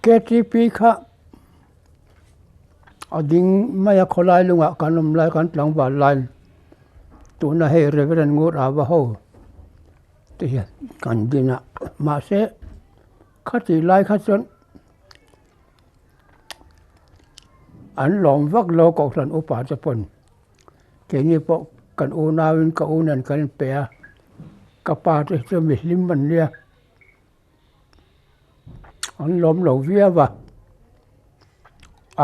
KTP kha a ding mai a khawlai lungah kan awm lai kan tlangval lai tuna hei Reverend Ngur Ava ho te hian kan din a mahse khati lai kha chuan an lawm vak lo kohhran upa te pawn keini pawh kan unauin ka u nen kan inpe a ka pa te chu mi hlim an nia. An lawm lo viau a,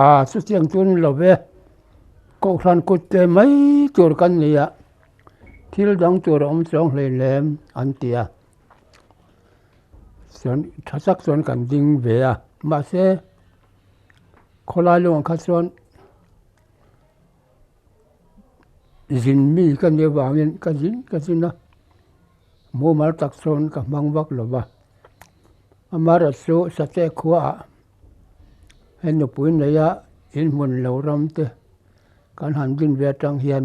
ah chutiang chu ni lo ve, kohhran kut te mai tur kan ni a, thil dang tur a awm chuang hleinem an ti a, chuan tha tak chuan kan ding ve a, mahse khawlai lungah kha chuan zin mi ka nih avangin ka zin ka zin a. Mumal tak chuan ka hmang vak lo va, amaherawh chu Sate khuaah hei nupui neia inhmun lo ram te kan han din ve atang hian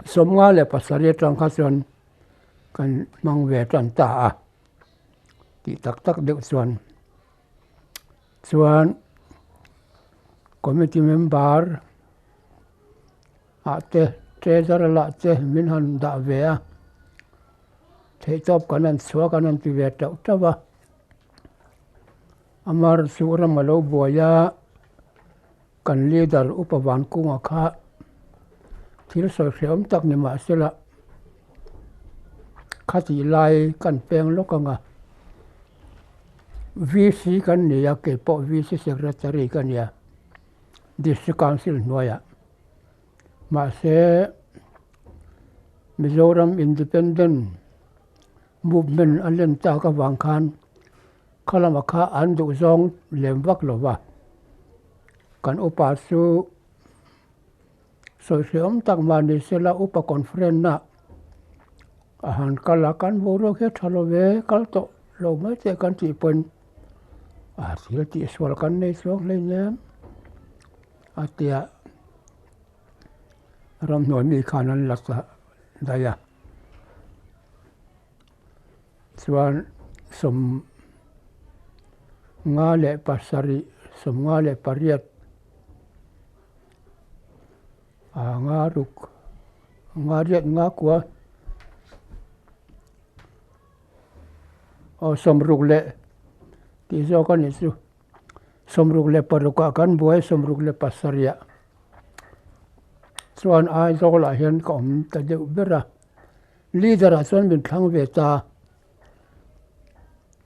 57 atang kha chuan kan hmang ve tan ta a tih tak tak deuh chuan chuan committee member Ah te treasure lah te min han dah ve a, theihtawp kan han chhuak an han ti ve teuh teuh a, amar chu ram a lo buai a, kan leader upa Vankunga kha thil sawi hreawm tak ni mahsela khatih lai kan peng lawk ang a, VC kan ni a keipawh VC secretary ka ni a, District Council hnuaiah. Mahse, Mizoram Independent Movement a len tak avang khan kha lamah kha an duh zawng lem vak lo va. Kan upa chu sawi hreawm tak mah ni sela upa conference ah a han kal a, kan boruak hi a tha lo ve, kal tawh lo mai teh kan tih pawn a thil tihsual kan nei chuang hleinem. A tia ramhnuai mi khan an la ta daih a, chuan 57 58 ah nga ruk nga riat nga kua aw sawmruk leh tih zawk a nih chu. 66 ah kan buai 67 ah chuan Aizawl ah hian ka awm ta deuh ber a, leader ah chuan min thlang ve ta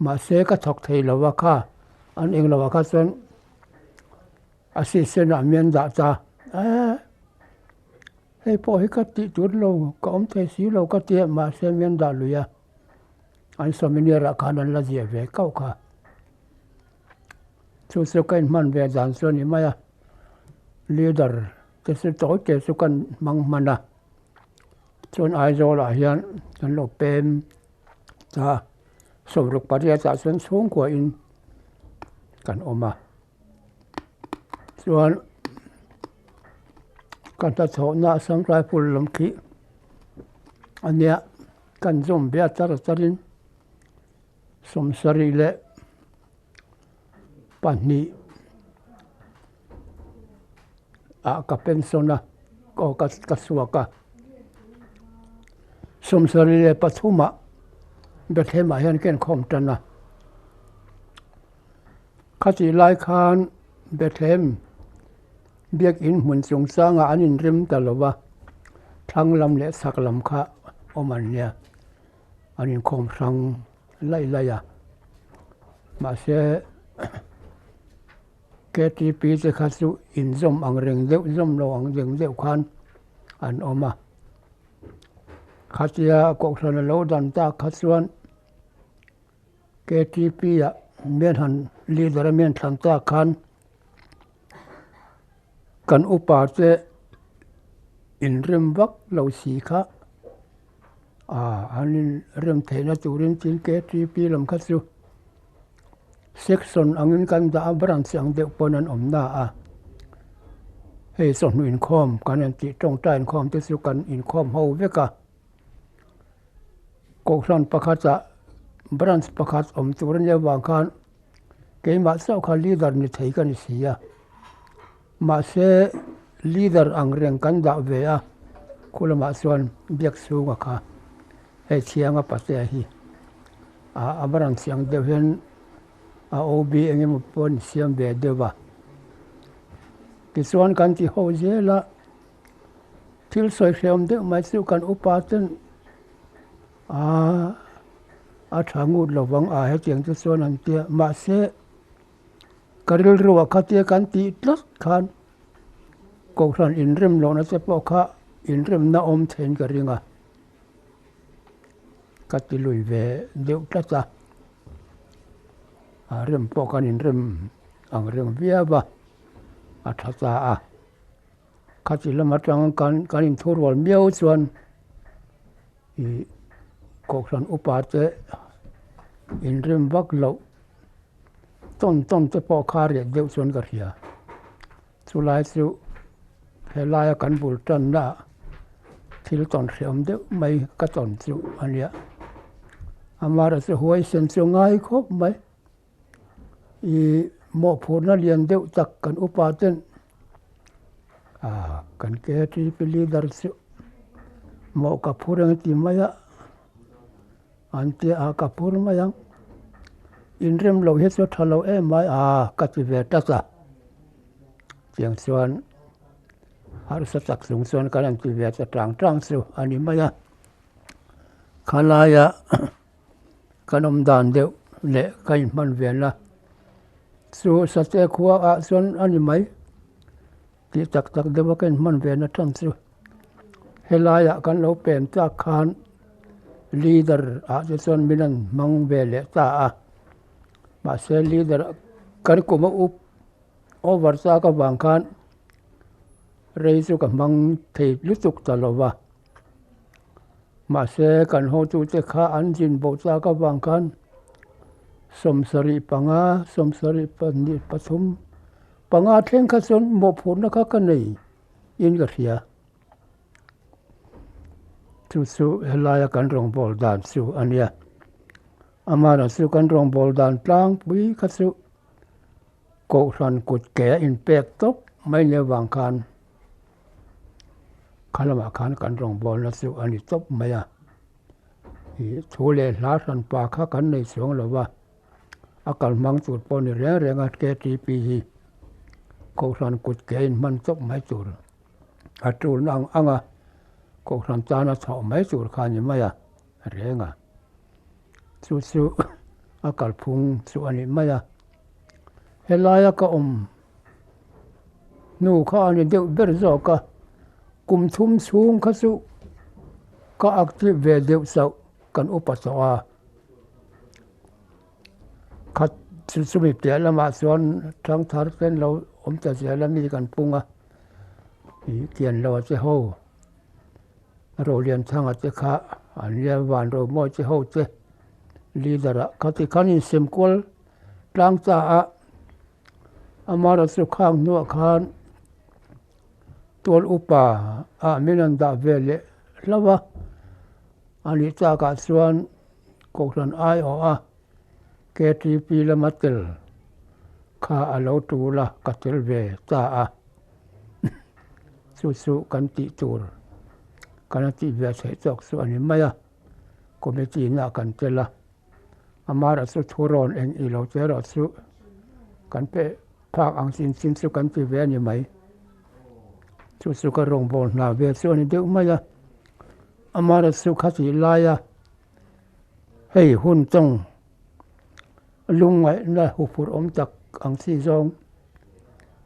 mahse ka thawk thei lo a kha an eng lo ah kha chuan assistant ah min dah ta eeh hei pawh hi ka tih tur lo ka awm thei si lo ka tia mahse min dah lui a. An souvenir ah khan an la ziah ve kauh kha. Chu chu ka inhman ve dan chu a ni mai a, leader te chu tawi te chu kan hmang hman a, chuan Aizawl ah hian kan lo pem ta 68 ah chuan chhungkua in kan awm a, chuan ka hnathawhna Assam Rifle lam khi a nia. Kan zawm ve a char charin 72 ah ka pension a aw ka ka chhuak a, 73 ah Bethlehem ah hian ka inkhawm tan a, khatih lai khan Bethlehem Biakin hmun chungchangah an inrem ta lo va, thlang lam leh chhak lam kha awm an nia, an inkhawm hrang laih laih a. Mahse, KTP te kha chu inzawm ang reng deuh, zawm lo ang reng deuh khan an awm a. Khatia Kohhran a lo dan tak kha chuan KTP-ah mian han leader a mian thlan tak khan Kan upa te inrem vak lo si kha ah an inrem theihna turin tin KTP lam kha chu section angin kan dah a branch ang deuh pawn an awm na a, hei chawhnu inkhawm kan han tih tawngtai inkhawm te chu kan inkhawm ho vek a, kohhran pakhatah branch pakhat awm tur a nih avang khan. Keimah chauh kha leader ni thei ka ni si a. Mahse, leader ang reng kan dah ve a, khu lamah chuan biak chhunga kha hei thianga patea hi a va rawn chiang deuh hian a OB eng emaw pawh an siam ve deuh a. Tichuan kan ti ho zel a, thil sawi hrehawm deuh mai chu kan upa ten a a tha ngut lovang a hetiang te chuan an tia mahse, Ka rilruah khatia kan tih tlat khan Kohhran inrem lohna te pawh kha inremna awm theiin ka ring a, ka ti lui ve deuh tlat a, a rem pawh kan inrem ang reng viau a, a tha ta a. Khati lam atang kan kan inthurual miau chuan ih Kohhran upa te inrem vak loh tawn tawn te pawh kha riat deuh chuan ka hria. Chulai chu helaia kan bul tanna thil tawn hreawm deuh mai ka tawn chu a nia. Amaherawhchu huaisen chu ngai khawp mai. Ih mawhphurhna lian deuh tak kan upa ten ah kan KTP leader chu mawh ka phur ang ti mai a an tia a ka phur mai ang inrem loh hi chu a tha lo em mai a ka ti ve tlat a tiang chuan harsa tak chung chuan kan han ti ve ta tang tang chu a ni mai a khalaia. Kan awm dan deuh leh ka inhman vel a, chu Sate khua ah chuan a ni mai tih tak tak deuh a ka inhman ve na tan chu helaiah kan lo pem tak khan leader ah te chuan min an hmang ve leh ta a, mahse leader kan kum a up over chak avang khan rei chu ka hmang thei lutuk ta lo va. Mahse, kan hotute kha an zin bo chak avang khan 75, 72, pathum, panga thleng kha chuan mawhphurhna kha ka nei in ka hria. Chu chu helaia kan rawngbâwl dan chu a nia. Amaherawhchu chu kan rawngbâwl dan tlangpui kha chu Kohhran kut ke a inpek tawp mai nia vang khan Kha lamah khan kan rawngbawlna chu a ni tawp mai a, ih thu leh hla hran pa kha kan nei chuang lo va, a kal hmang tur pawh ni reng reng a KTP hi Kohhran kut ke inhman tawp mai tur a tulna ang ang a, Kohhran tana chhoh mai tur kha a ni mai a reng a, chu chu a kalphung chu a ni mai a, helaia ka awm. Hnu kha a ni deuh ber zawk a, kum thum chhung kha chu ka active ve deuh chauh kan upa tawh a. Khat chu chumi piah lamah chuan thangthar ten lo awm ta zel a mi kan pung a, ih kian lo a che ho, Rolianthanga te kha an nia Vanromawi te ho te leader ah khati khan insem kual tlang ta a. Amaherawhchu chu khang hnuah khan tual upa ah min an dah ve leh hlauh a, a nih takah chuan Kohhran aiawh a KTP lama tel kha a lo tul a, ka tel ve ta a, chu chu kan tih tur kan a tih ve theih tawk chu a ni mai a, committee na kan tel a. Amaherawhchu chu thu rawn eng i lo che erawh chu kan pe phak ang chin chin chu kan ti ve a ni mai. Chu chu ka rawngbâwl hna ve chu a ni deuh mai a. Amaherawhchu khatih laia hei hun tawng lungngaihna huphurh awm tak ang chi zawng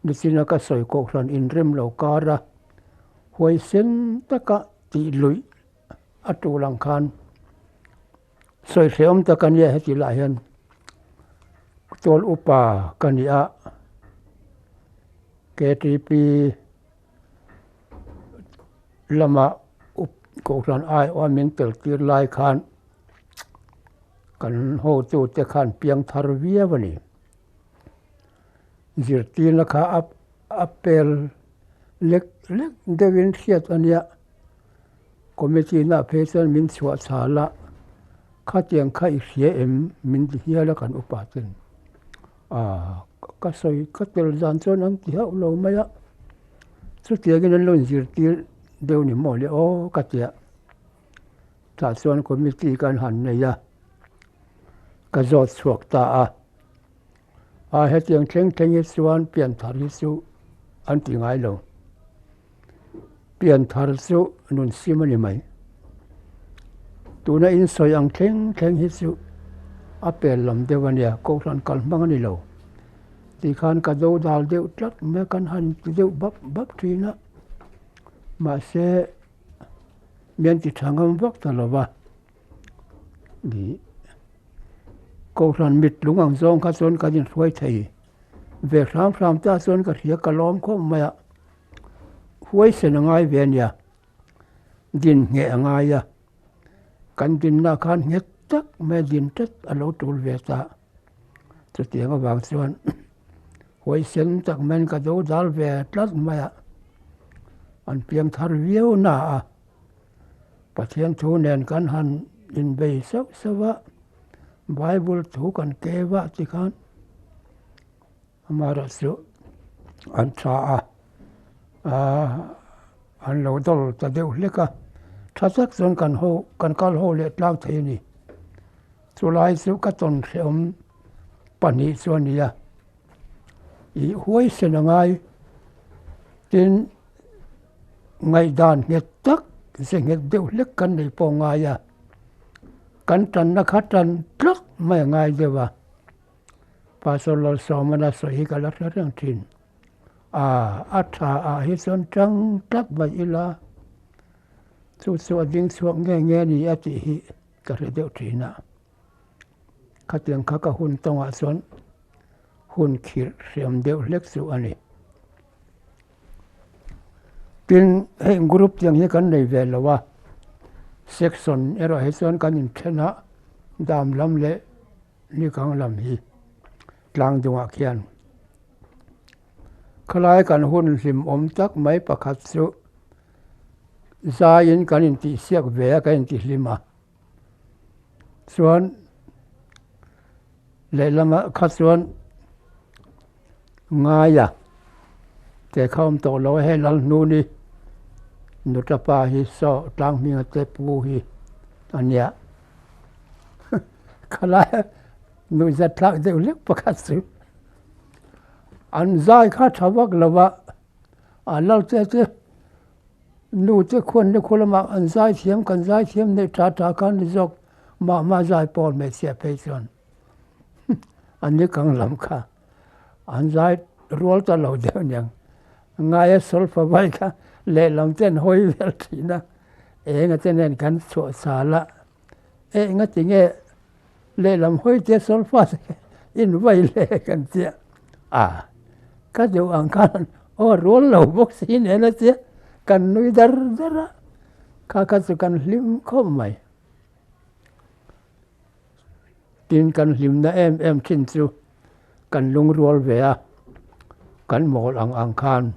nichina ka sawi kohhran inrem lo kar a, huaisen taka tih luih a tul ang khan Sawi hrehawm tak a nia heti lah hian tual upa ka ni a, KTP lama kohhran aiawha min tel tir lai khan kan hotute khan piang thar viau a ni. Zirtirna kha a pel lek lek deuhin hriat a nia. Committee na phei chuan min chhuah chhal a, khatiang kha i hria em? Min ti hial a kan upa ten. A, ka sawi ka tel zan chuan an ti hauh lo mai a, chutiangin an lo inzirtir deuh ni maw le aw ka ti a. Tah chuan committee kan han nei a, ka zawt chhuak ta a. A, hetiang thleng thleng hi chuan pianthar hi chu an ti ngai lo. Pianthar chu nun sim a ni mai. Tuna in sawi ang thleng thleng hi chu a pel lam deuh a nia, kohhran kal hmang a ni lo. Tikhan ka do dal deuh tlat mai a, kan han ti deuh bap bap thin a. Mahse, mi an ti tha ngam vak ta lo va. Ih Kohhran mit lung ang zawng kha chuan kan inhruai thei ve hram hram ta chuan ka hria ka lawm khawp mai a, huaisen a ngai ve a nia, din ngheh a ngai a, kan dinna khan nghet tak mai din tlat a lo tul ve ta, chutiang avang chuan huaisen tak maiin ka do dal ve tlat mai a, an piang thar viau na a. Pathian thu nen kan han inbei sauh sauh a, Bible thu kan keu a tikhan amaherawhchu an tha a, aaa an lo dawl ta deuh hlek a, tha tak chuan kan ho kan kal ho leh tlang thei a ni. Chulai chu ka tawn hrehawm pahnih chu a ni a, ih huaisen a ngai tin. Ngaihdan nghet tak ze nghet deuh hlek kan nei pawh ngai a, kan tanna kha tan tlat mai a ngai deuh a, Pastor Lalsawmana sawi hi ka la hre reng thin. A, a tha ah hi chuan tang tlat mai ila, chu chu a ding chhuak nge nge a ni a tih hi ka hre deuh thin a. Khatiang kha ka hun tawngah chuan hun khirh hriam deuh hlek chu a ni. Tin, heng group tiang hi kan nei ve lo a, section erawh hi chuan kan inthen a, dam lam leh nikang lam hi tlang dungah khian khalai kan hun hlim awm tak mai pakhat chu zaiin kan intihsiak ve a, kan intihlim a. Chuan lehlamah kha chuan ngaia te kha awm tawh lo a, hei Lalhnuni nuta pa hi saw tlang hminga te pu hi a nia. Khalaia nuihzat thlak deuh hlek pakhat chu an zai kha tha vak lo va, a lal te te. Nu te khuan le khaw lamah an zai thiam kan zai thiam neih tha tha khan ni zawk mah mah zai pawl hmeichhia phei chuan an ni kang lam kha an zai rual ta lo deuh aniang ngaia solfa vai kha lehlam te an hawi vel thin a enga te nen kan chhuah chal a enga tinge lehlam hawi te solfa te in vai le kan tia a ka deuh ang khan aw rual lo bawk si nen a tia kan nui dar dar a kha kha chu kan hlim khawp mai tin kan hlimna em em thin chu kan lungrual ve a kan mawl ang ang khan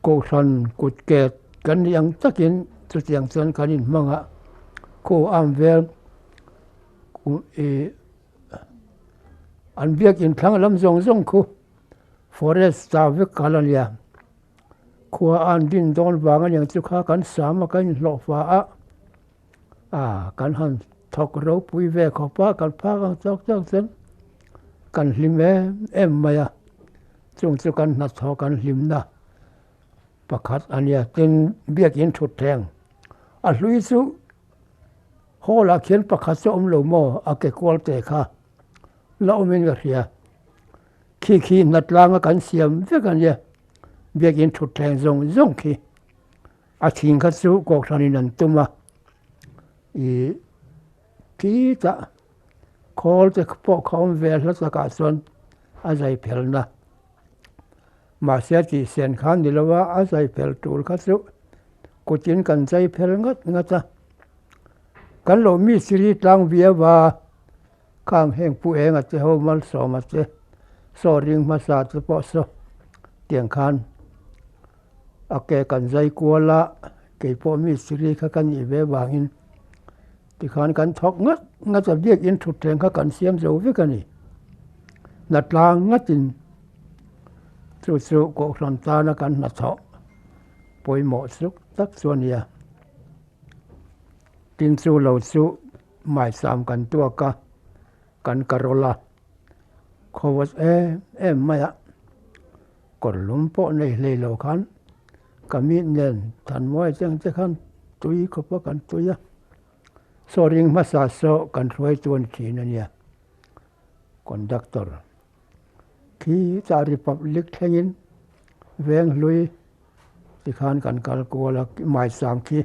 Kohhran kut ket kan nih ang takin chutiang chuan kan inhmang a, khu am vel ih an biak inthlang lam zawng zawng khu forest ta vek kal a nia, khua an din dawn vang a niang chu kha kan sam a kan inhlawh fa a, ah kan han thawk ropui ve khawp a kan phak ang tawk tawk chuan kan hlim em em mai a. Chung chu kan hnathawh kan hlimna pakhat a nia. Tin, biakin thut theng a hlui chu hall ah khian pakhat chu a awm lo maw a ke kual te kha la awmin ka hria. Khi khi hnatlanga kan siam vek a nia biakin thut thleng zawng zawng khi a thing kha chu kohhranin an tum a ih khitah khawl te pawh kha awm ve hla takah chuan. A zai phelna mahse tih sen kha ni lo a, a zai phel tur kha chu kutin kan zai phel ngat ngat a, kan lo mistiri tlang viau a, khang heng pu enga te ho malsawma te saw ring hmasa te pawh saw tiang khan a ke kan zai kual a, keipawh mistiri kha ka nih ve vangin Tikhan kan thawk ngat ngat a, biakinn thutthleng kha kan siam zo vek a ni. Hnatlang ngatin chu chu Kohhran tana kan hnathawh pawimawh chu tak chu a nia. Tin chu lo chu maisam kan tuak a, kan karawl a, khawawt em em mai a, kawr lum pawh nei hlei lo khan ka mi nen thanmuai cheng te khan tui khawp a kan tui a, saw ring hmasa saw kan hruai chuan thin a nia. Conductor khi chah Republic thlengin veng hlui tikhan kan kal kual a maisam khi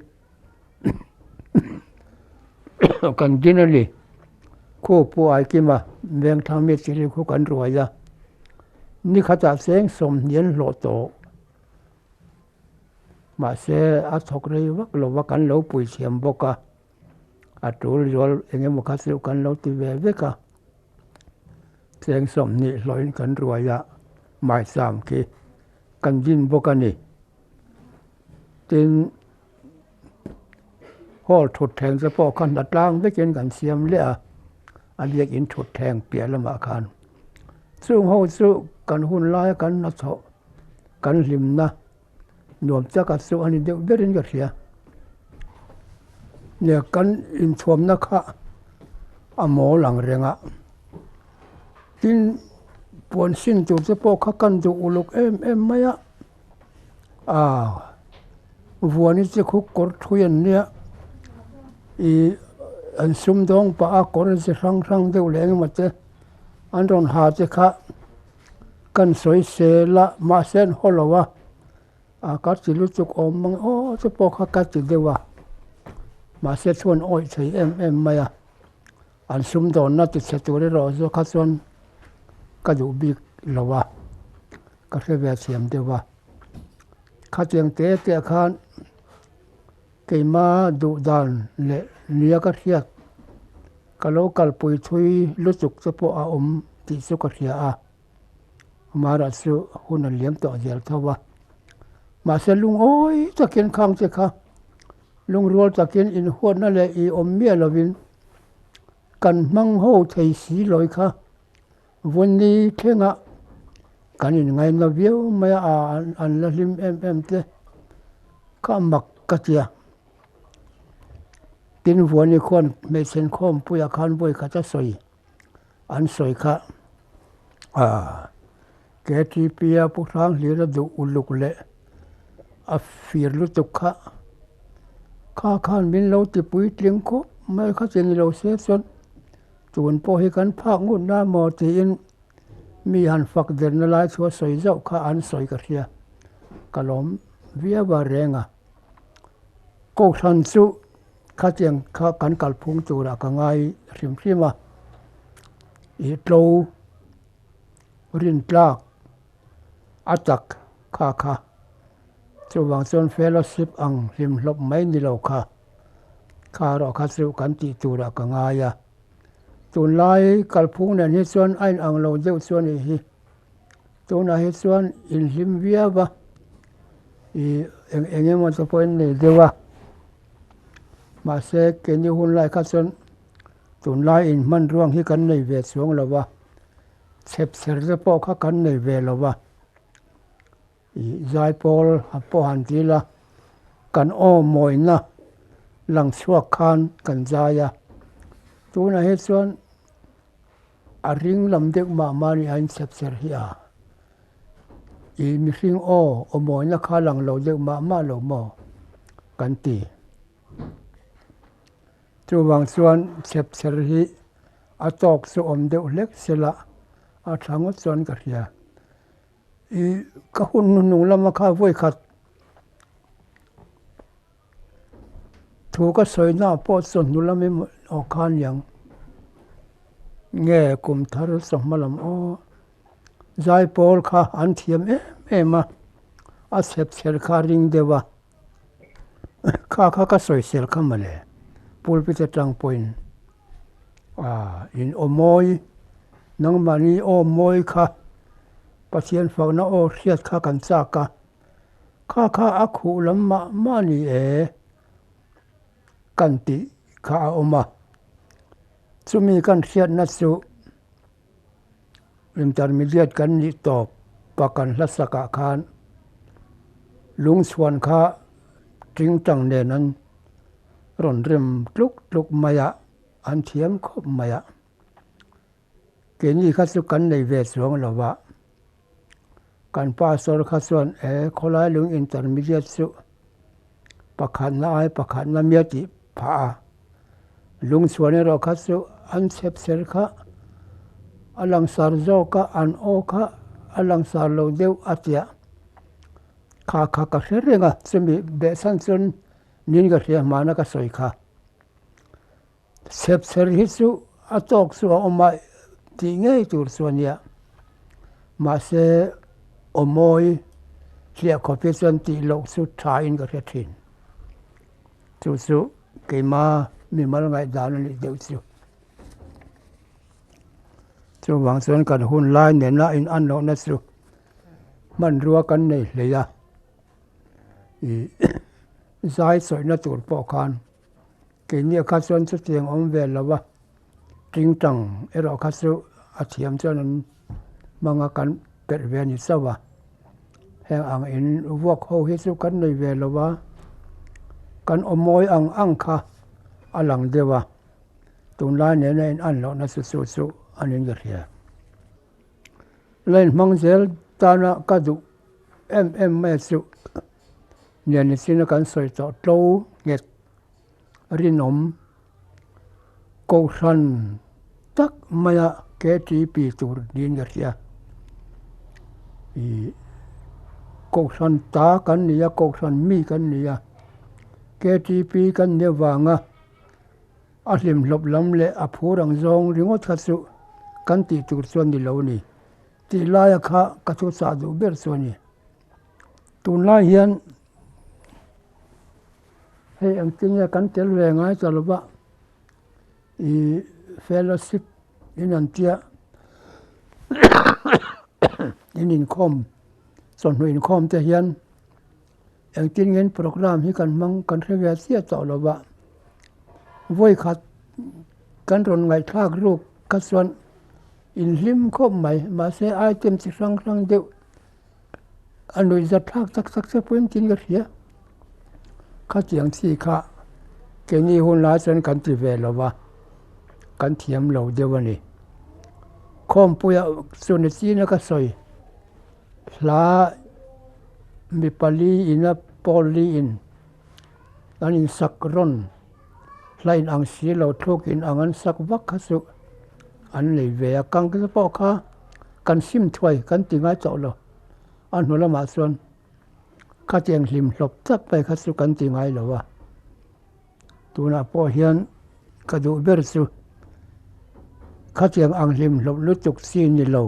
kan din a ni. Khu pawh ai kima veng thlang mi chi khu kan ruai a, ni khatah cheng sawmhnih an hlawh tawh. Mahse a thawk rei vak lo va kan lo pui thiam bawk a. A tul zual eng emaw kha chu kan lo ti ve vek a, cheng 20 hlawhin kan ruai a, maisam khi kan din bawk a ni. Tin, hall thutthleng te pawh kha hna tlang vekin kan siam leh a, a biakin thutthleng piah lamah khan. Chung ho chu kan hun laia kan hnathawh kan hlimna Nuam chak a chu a ni deuh berin ka hria. Nia kan inthuamna kha a mawl ang reng a, tin puan sin tur te pawh kha kan duh uluk em em mai a, ah vuani chi khu kawr thui an nia ih an sumdawng pah a kawr chi hrang hrang deuh leh engemaw te an rawn ha te kha. Kan sawi sel a, mahse an haw lo a, a ka ti lutuk awm mang aw te pawh kha ka ti deuh a, mahse chuan awih thei em em mai a, an sumdawnna ti chhe tur erawh zawk kha chuan ka duh bik lo a, ka hre ve thiam deuh a, khatiang te te ah khan keima duh dan leh nia ka hriat. Ka lo kalpui thui lutuk te pawh a awm tih chu ka hria a, Mara chu hun a liam tawh zel tho a. Mahse lungawi takin khang che kha lungrual takin inhuatna leh i awm miah lovin kan hmang ho thei si lawi kha vawnni thlengah kan inngaina viau mai a, an la hlim em em te kha mak ka tia. Tin Vuani khuan hmeichhe inkhawmpuiah khan vawi khat a sawi an sawi kha ah KTP a Pu Hranghlira duh uluk leh a fir lutuk kha kha khan min lo ti puitling khawp mai kha chi ni lo se chuan tun pawh hi kan phak ngut na maw tiin mi han fak derna lai chu a sawi zauh kha an sawi ka hria ka lawm viau a reng a. Kohhran chu khatiang kha kan kalphung turah ka ngai hrim hrim a, ih tlo rintlak a tak kha kha chuvang chuan fellowship ang hlim hlawp mai ni lo kha kha erawh kha chu kan tih turah ka ngai a, tunlai kalphung nen hi chuan a inang lo deuh chu a nih hi. Tunah hi chuan inhlim viau va, ih eng eng emaw te pawhin nei deuh a, mahse keini hun lai kha chuan tunlai inhmanruang hi kan nei ve chuang lo va, chhep chher te pawh kha kan nei ve lo va, ih zaipawl pawh han ti ila kan aw mawina lang chhuak khan kan zai a, tunah hi chuan. A ring lam deuh mah mah nih a inchhep cher hi a. I mihring aw awmawina kha lang lo deuh mah mah lo maw kan ti. Chuvang chuan chhep cher hi a tawk chu awm deuh hlek sela a tha ngawt chuan ka hria. I ka hun hnuhnung lama kha vawi khat Thu ka sawi na pawh chawhnu lam emaw aw khan niang nge kum thar chawhma lam aw zaipawl kha an thiam em em a, a chhep chher kha a ring deuh a, kha kha ka sawisel kha mawle pulpit atang pawhin ah in aw mawi nangmahni aw mawi kha Pathian fakna aw hriat kha kan chak a. Kha kha a khuh lam mah mah ni e kan tih kha a awm a, chumi kan hriatna chu Intermediate kan nih tawp pa kan hla sakah khan lungchhuan kha tingtang nen an rawn rem tluk tluk mai a, an thiam khawp mai a. Keini kha chu kan nei ve chuang lo va, kan pastor kha chuan he khawlai lung intermediate chu pakhatna ai pakhatna mia tih phah a, lungchhuan erawh kha chu an chhep cher kha a langsar zawk a, an aw kha a langsar lo deuh a tia kha kha ka hre reng a, chumi behchhan chuan nin ka hria hmana ka sawi kha. Chhepchher hi chu a tawk chu a awm a tih ngei tur chu a nia. Mahse aw mawi hliah khawp hi chuan tih loh chu tha in ka hre thin. Chu chu keima mimal ngaihdan a nih deuh chu. Chuvang chuan kan hun lai nena in an lohna chu hmanrua kan nei hlei a. Ih zai sawihna tur pawh khan. Keini kha chuan chutiang awm ve lo a, tingtang erawh kha chu a thiam chuan an hmang a kan perh ve a ni chauh a, heng ang in vuak ho hi chu kan nei ve lo a, kan aw mawi ang ang kha a lang deuh a, tunlai nena in an lohna chu chu chu a niin ka hria. Line hmang zel tana ka duh em em mai chu Lian china kan sawi tawh tlo nghet rinawm kohhran tak maia KTP tur niin ka hria ih kohhran ta kan ni a kohhran mi kan ni a KTP kan nih avanga a hlimhlawp lam leh a phur ang zawng ringawt kha chu kan tih tur chuan ni lo a ni tih laia kha ka thu chah duh ber chu a ni. Tunlai hian hei engtin nge kan tel ve ngai ta lo va, ih fellowship in an tia in inkhawm chawhnu inkhawm te hian engtin nge programme hi kan hmang kan hre ve chiah tawh lo va, vawi khat kan rawn ngaihthlak ruk kha chuan inhlim khawp mai mahse item chi hrang hrang deuh. A nuih zat thlak tak tak che pawhin tin ka hria. Khatiang chi kha keini hun lai chuan kan ti ve lo va, kan thiam lo deuh a ni. Khawmpuia chu ni china ka sawi hla mi pali ina pawl li in an insak rawn hla in ang si lo thluk in ang an sak vak kha chu an nei ve a, kang te pawh kha. Kan sim thuai kan ti ngai tawh lo. A hnu lamah chuan khatiang hlim hlawp tak mai kha chu kan ti ngai lo a. Tunah pawh hian ka duh ber chu khatiang ang hlim hlawp lutuk chi ni lo.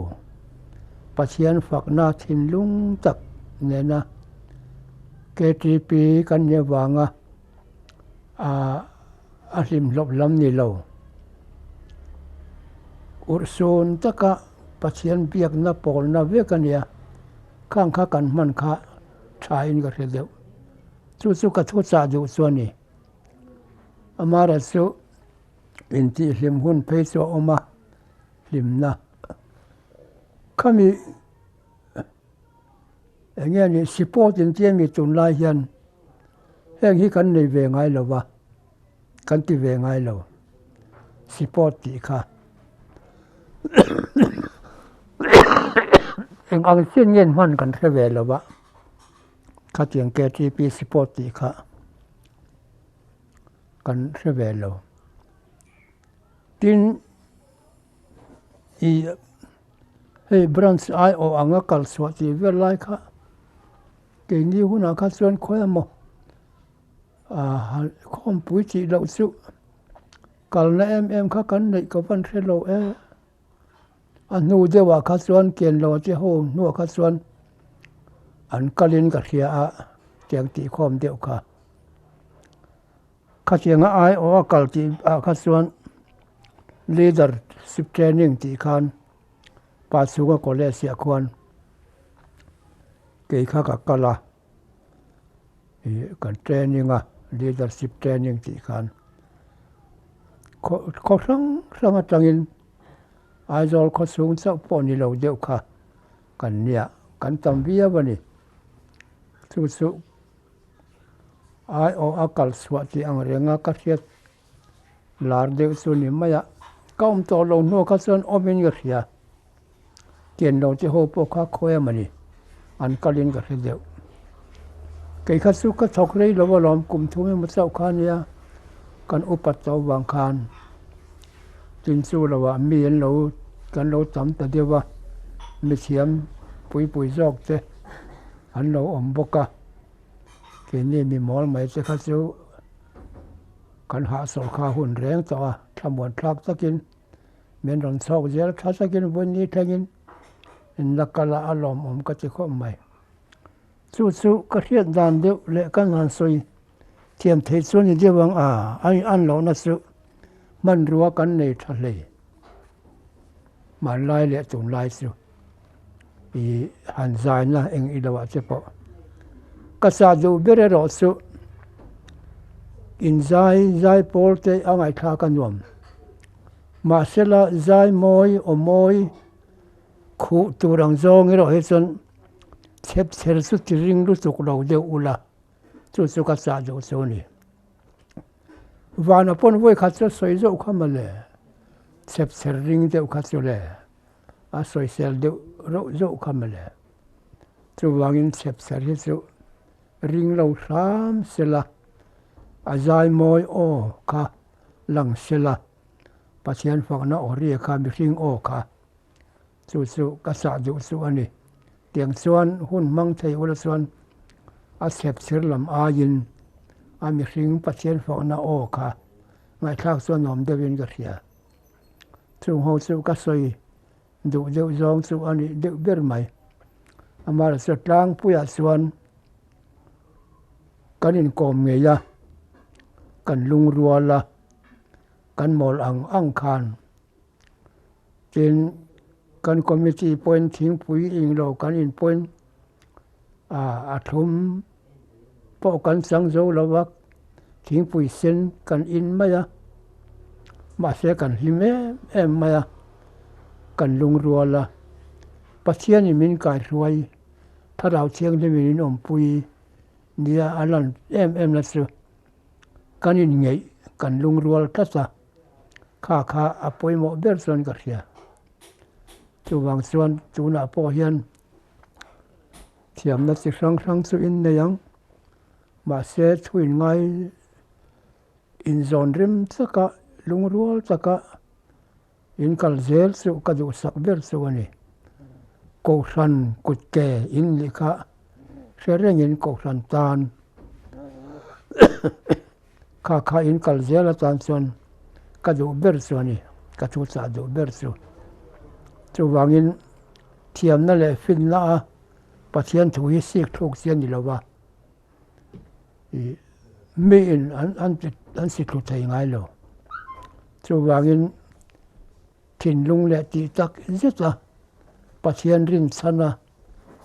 Pathian fakna thinlung tak nena KTP kan nih avanga a hlim hlawp lam ni lo. Urhsun taka Pathian biakna pawlna vek a nia, khang kha kan hman kha thain ka hre deuh. Chu chu ka thu chah duh chu a ni. Amaherawhchu intihhlim hun phei chu a awm a, hlimna khami Eng nge ni sipawt in tia mi tunlai hian heng hi kan nei ve ngai lo va, kan ti ve ngai lo sipawt tih kha. Eng ang chin nge hman kan hre ve lo va, khatiang KTP sipawt tih kha kan hre ve lo. Tin. Ih hei branch ai awh anga kal chhuah tih vel lai kha keini hunah kha chuan khawi emaw ah khawmpui tih loh chu kalna em em kha kan neih ka van hre lo e a hnu deuhah kha chuan ken lo te ho hnuah kha chuan an kalin ka hria a tiang tih khawm deuh kha. Khatianga ai awh a kal tih ah kha chuan leadership training tih khan pa chhunga college ah khuan kei kha ka kal a ih kan training a leadership training tih khan khaw hrang hrang atangin. Aizawl khawchhung chauh pawh ni lo deuh kha kan nia, kan tam viau a ni. Chu chu aiawh a kal chhuah tih ang renga ka hriat lar deuh chu ni mai a. Ka awm tawh lo hnuah kha chuan awmin ka hria. Tian lo te ho pawh kha khawi a mawni an kalin ka hre deuh. Kei kha chu ka thawk rei lo alawm kum thum emaw chauh kha nia kan upat tawh avang khan tin chu lovah mi an lo kan lo tam ta deuh a mithiam pui pui zawk te an lo awm bawk a keini mi mawl mai te kha chu kan hahsawlh kha hun reng tawh a thlamuan thlak takin. Min rawn chhawk zel tha takin vawiin thlengin in la kal a, a lawmawm ka ti khawp mai. Chu chu ka hriat dan deuh leh ka han sawi thiam thei chu a ni deuh ang a, a in lohna chu hmanrua kan nei tha hlei. Hmanlai leh tunlai chu i han zaina eng i lohah che pawh ka chah duh ber erawh chu inzai zai pawl te a ngaihthlak a nuam. Mahsela zai mawi aw mawi khuh tur ang zawng erawh hi chuan chhep chher chu ti ring lutuk lo deuh ula chu chu ka chah duh chu a ni. Vana pawn vawi khat chu a sawi zauh kha mawle, chhep chher ring deuh kha chu le a sawisel deuh reuh zauh kha mawle. Chuvangin chhep chher hi chu ring lo hram sela a zai mawi aw kha lang sela Pathian fakna aw ri kha mihring aw kha chu chu ka chah duh chu a ni. Tiang chuan hun hmang thei ula chuan a chhep chhir lam aiin a mihring Pathian fakna aw kha ngaihthlak chuan nuam deuhin ka hria. Chung ho chu ka sawi duh deuh zawng chu a nih deuh ber mai. Amaherawhchu tlangpuiah chuan kan inkawm ngei a, kan lungrual a, kan mawl ang ang khan. Tin, kan committee pawhin thingpui englo kan in pawhin a thlum pawh kan chang zo lo va, thingpui sen kan in mai a, mahse kan hlim em em mai a, kan lungrual a, Pathianin min kaihruai Thlarau Thianghlimin in awmpui nia a lan em em na chu kan inngeih kan lungrual tlat a, kha kha a pawimawh ber chuan ka hria. Chuvang chuan tunah pawh hian thiamna chi hrang hrang chu in nei ang, mahse thu inngai inzawn rim taka lungrual taka In kal zel chu ka duhsak ber chu a ni. Kohhran kutke in nih kha hre rengin Kohhran tan kha kha in kal zel atan chuan ka duh ber chu a ni, ka thu chah duh ber chu. Chuvangin thiamna leh finna a Pathian thu hi sik thluk chi a ni lo va, ih miin an an si thlu thei ngai lo. Chuvangin thinlung leh tih tak zet a Pathian rinchhana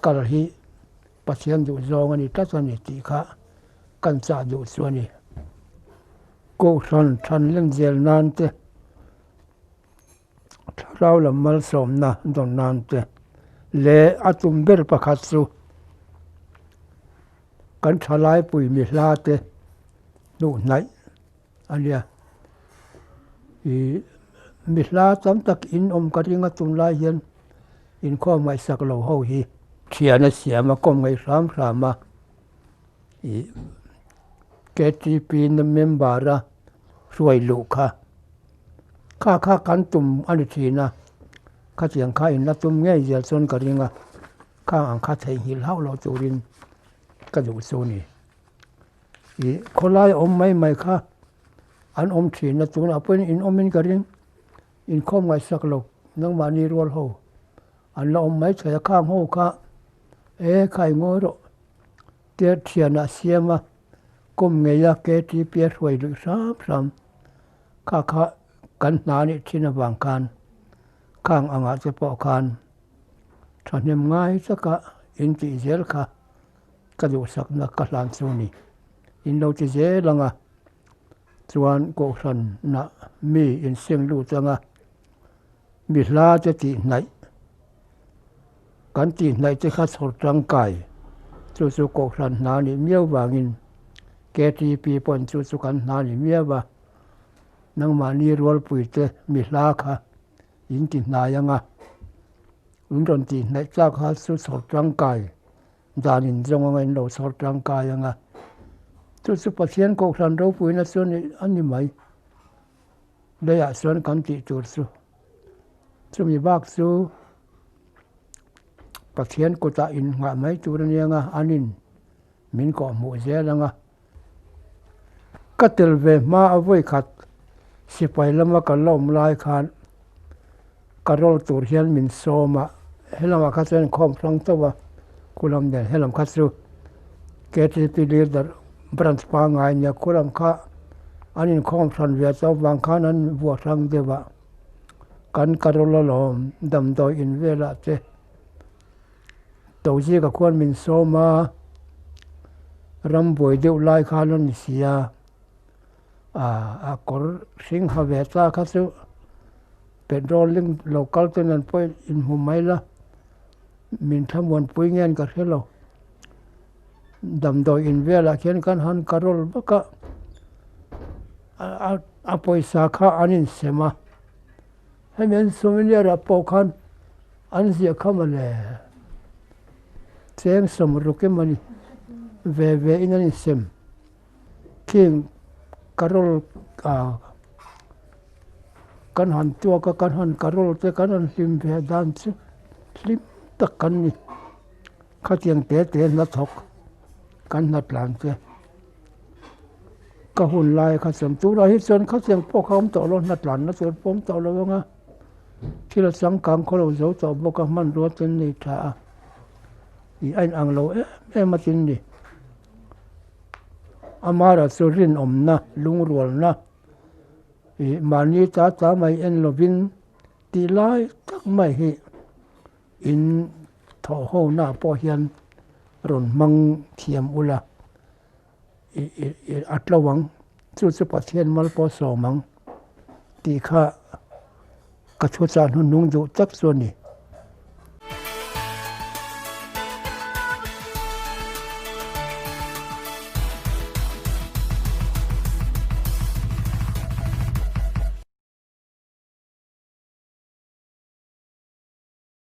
kal hi Pathian duh zawng a ni tlat a ni tih kha kan chah duh chu a ni. Kohhran than len zel nan te, thlarau lam malsawmna dawn nan te leh a tum ber pakhat chu kan thalaipui mi hla te hnuh hnaih a nia. Ih mi hla tam tak in awm ka ring a tunlai hian inkhawm ngaihsak lo ho hi thian a siam a kawm ngaih hram hram a ih K_T_P na member a hruai luh kha. Kha kha kan tum a ni thin a, khatiang kha in la tum ngei zel chuan ka ring a, khang ang kha theihnghilh hauh loh turin ka duh chu a ni. Ih khawlai awm mai mai kha an awm thin a, tunah pawhin in awmin ka ring, inkhawm ngaihsak lo nangmahni rual ho an la awm mai thei a, khang ho kha e khai ngawi rawh tia thianah siam a, kawm ngei a K_T_P a hruai luih hram hram. Kha kha kan hna nih thin avang khan khang angah te pawh khan thahnem ngai taka in tih zel kha ka duhsakna ka hlan chu a ni. In lo ti zel ang a, chuan Kohhranah mi in seng lut ang a. Mi hla te tih hnaih kan tih hnaih te kha chhawr tangkai chu chu Kohhran hna nih miau vangin KTP pawn chu chu kan hna ni miau a, nangmahni rualpui te mi hla kha in ti hnai anga in rawn tih hnaih tlak kha chu chhawr tangkai dan in zawng anga in lo chhawr tangkai anga chu chu Pathian Kohhran ropuina chu a ni mai. Leiah chuan kan tih tur chu chumi bak chu Pathian kutah innghah mai tur a nia nga an in min kawh hmuh zel ang a. Ka tel ve hma a vawi khat sipai lama ka la awm lai khan ka roll tur hian min sawm a, helamah kha chuan inkhawm hrang tawp a, khulam nen helam kha chu KTP leader branch pangngai nia khulam kha an inkhawm hran ve tawp vang khan an vuah hrang deuh a, kan ka roll alawm damdawi in velah te Tozika khuan min sawm a, rambuai deuh lai khan a ni si a. A kawr hring ha ve ta kha chu petrol ling lo kal te nen pawh inhmu mai la min thlamuanpui nge ka hre lo damdawi in velah khian kan han carol vak a a pawisa kha an insem a hemi an souvenir ah pawh khan an ziah kha mawle cheng sawmruk emawni ve ve in an insem. Khing carol ah kan han tuak a kan han carol te kan han hlim ve dan chu hlim tak kan ni khatiang te te hnathawk kan hnatlan te ka hun lai kha chuan tunah hi chuan khatiang pawh kha awm tawh lo hnatlan na tur pawh awm tawh lo ang a thil a changkang khaw lo zo tawh bawk a hmanrua te an nei tha a ih a inang lo em em a tin ni. Amara chu rinawmna, lungrualna ih mahni ta ta mai en lovin tih lai tak mai hi in thawh ho na pawh hian rawn hmang thiam ula ih ih a tlo ang chu chu Pathian mal pawh sawm ang tih kha ka thu chah hnuhnung duh tak chu a ni.